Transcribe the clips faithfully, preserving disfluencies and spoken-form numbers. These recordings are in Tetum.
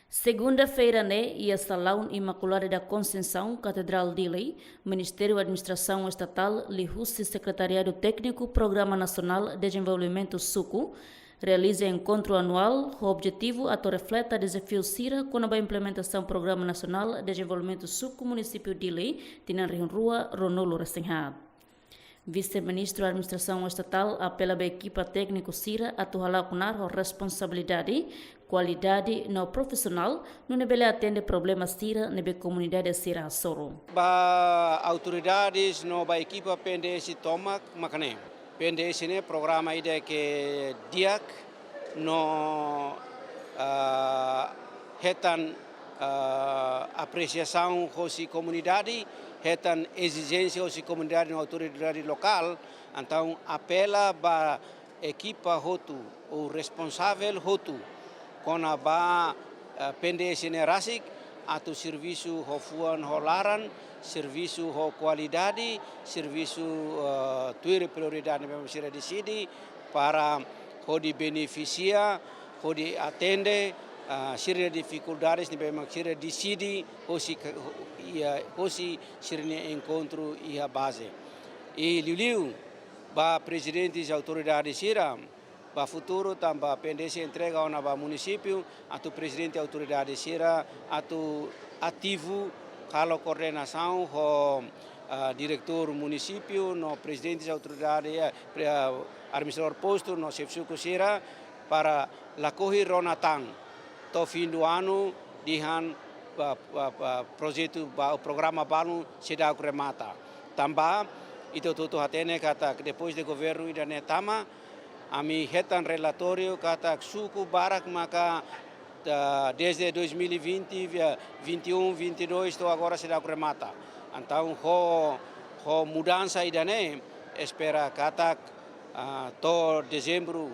Segunda-feira ne'e, iha Salaun Imaculada da Conceição, Katedrál Dili, Ministériu Administrasaun Estatál liuhusi Sekretariadu Tékniku Programa Nasionál Dezenvolvimentu Suku realiza enkontru anuál ho objetivu atu refleta dezafiu sira kona-ba implementasaun Programa Nasionál Dezenvolvimentu Suku Munisípiu Dili tinan rihun rua ruanulu-resin-haat. Vise-Ministru Administrasaun Estatál apela ba ekipa tékniku sira atu hala'o knaar ho responsabilidade, kualidade no profisionál, nune'e bele atende problema sira ne'ebé komunidade sira hasoru. Ba autoridades no ba ekipa P N D S tomak mak ne'e. P N D S ne'e programa ida ke di'ak no, ah, hetan, ah, apresiasaun hosi komunidade, hetan ezijénsia hosi komunidade no autoridade lokál, entaun apela ba ekipa hotu ou responsavel hotu kona-ba, eh, P N D S ne'e rasik atu servisu ho fuan ho laran, servisu ho kualidade, servisu, eh, tuir prioridade ne'ebé sira deside para hodi benefisia, hodi atende, eh, sira-nia difikuldades ne'ebé sira deside hosi ka-, ho-, iha, hosi sira-nia enkontru iha baze. I liuliu ba prezidentes autoridade sira, ba futuru tanba P N D S entrega ona ba munisípiu, atu prezidente autoridade sira atu ativu halo koordenasaun ho, ah, diretór munisípiu no prezidentes autoridade, eh, pre-, ah, administradór postu no xefe suku sira para lakohi rona tan to'o fim do ano dehan, ah, ah, ah, projetu ba, programa balun seidauk remata. Tanba ita hotu-hotu hatene katak depois de governu ida-ne'e tama, ami hetan relatóriu katak suku barak maka, ah, desde dois mil e vinte, via vinte e um, vinte e dois, to'o agora seidauk remata. Entaun ho, ho mudansa ida-ne'e, espera katak, ah, to'o dezembru,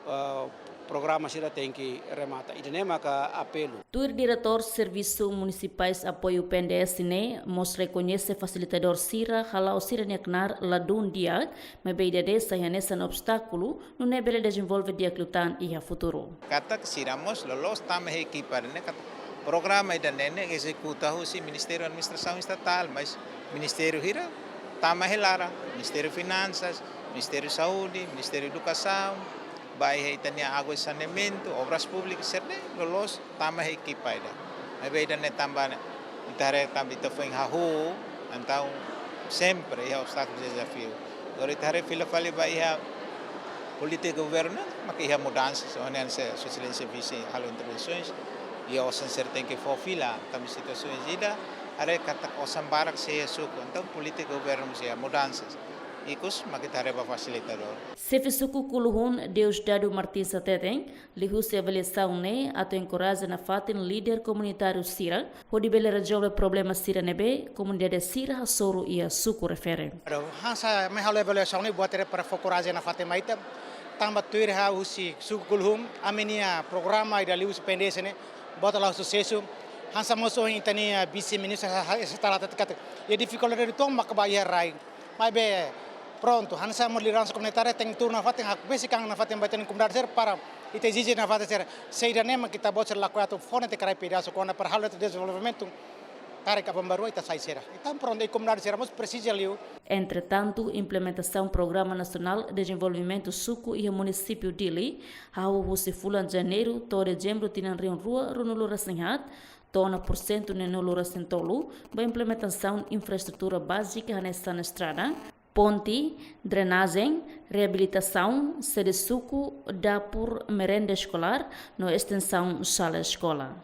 ah, programa sira tenke remata. Ida-ne'e maka apelu. Tuir Diretór Servisu Munisipais Apoiu P N D S ne'e mós rekoñese fasilitadór sira hala'o sira-nia knaar ladún di'ak, maibé ida-ne'e sai hanesan obstákulu, nune'e bele dezenvolve di'ak liután iha futuru. Katak sira mós loloos tama iha ekipa ne'e katak programa ida-ne'e ne'e ezekuta husi Ministériu Administrasaun Estatál, mas ministériu hira tama iha laran, Ministériu Finansas, Ministériu Saúde, Ministériu Edukasaun, ba iha ita-nia água e saneamentu, obras públikas, sira-ne'e loloos tama iha ekipa ida. Maibé ida-ne'e tanba ne'e, ita haree tanba ita foin hahú, entaun sempre iha obstákulu, dezafiu. Agora ita haree fila fali ba iha polítika governu, maka iha mudansa, so ne'e se Sua Exelénsia Vise halo intervensoens, iha osan sira tenke fó fila, tanba situasaun ida, haree katak osan barak sei iha suku, entaun polítika governu sei iha mudansa. Ikus, maka ita haree ba fasilitadór. Xefe suku Kuluhun, Deusdado Martins hateten, liuhusi avaliasaun ne'e atu enkoraja nafatin líder komunitáriu sira, hodi bele rezolve problema sira ne'ebé komunidade sira hasoru iha suku refere. Ado, hanesan ami halo avaliasaun ne'e buat ida para fó korajen nafatin mai ita, tanba tuir ha'u husi suku Kuluhun, ami-nia programa ida liuhusi P N D S ne'e, buat la'o susesu, hanesan mós ohin ita-nia vise-ministru ha, ha, Estatál hateten katak, iha difikuldade uitoan maka ba iha rai. Maibé, prontu, hanesan mós lideransa komunitária tenke tuur nafatin hakbesik an nafatin ba ita-nia komunidade sira para ita ezije nafatin sira. Se ida-ne'e mak ita-boot sira lakohi atu fó netik rai pedasu kona para halo atu dezenvolvimentu. Tarik aban-bainrua ita sai sira. Entaun prontu, i komunidade sira mós presiza liu. Entretantu, implementasaun Programa Nasionál Dezenvolvimentu Suku iha Munisípiu Dili, hahú husi fulan Janeiru to'o Dezembru tinan rihun rua ruanulu-resin-haat, to'o ona pursentu neenulu-resin-tolu ba implementasaun infraestrutura bázika hanesan estrada, ponte, drenajen, reabilitasaun sede suku, dapur, merenda eskolár no estensaun sala eskola.